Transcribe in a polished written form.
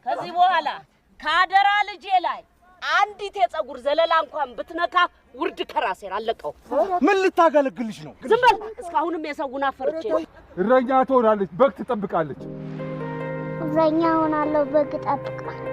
ከዚህ በኋላ ከአደራ ልጄ ላይ አንዲት የፀጉር ዘለላ እንኳን ብትነካ ውርድ ከራሴ አለቀው። ምን ልታገለግልሽ ነው? ዝም በል። እስካሁንም የሰውን አፈርቼ እረኛ ትሆናለች፣ በግ ትጠብቃለች። እረኛ ሆናለሁ፣ በግ እጠብቃለሁ።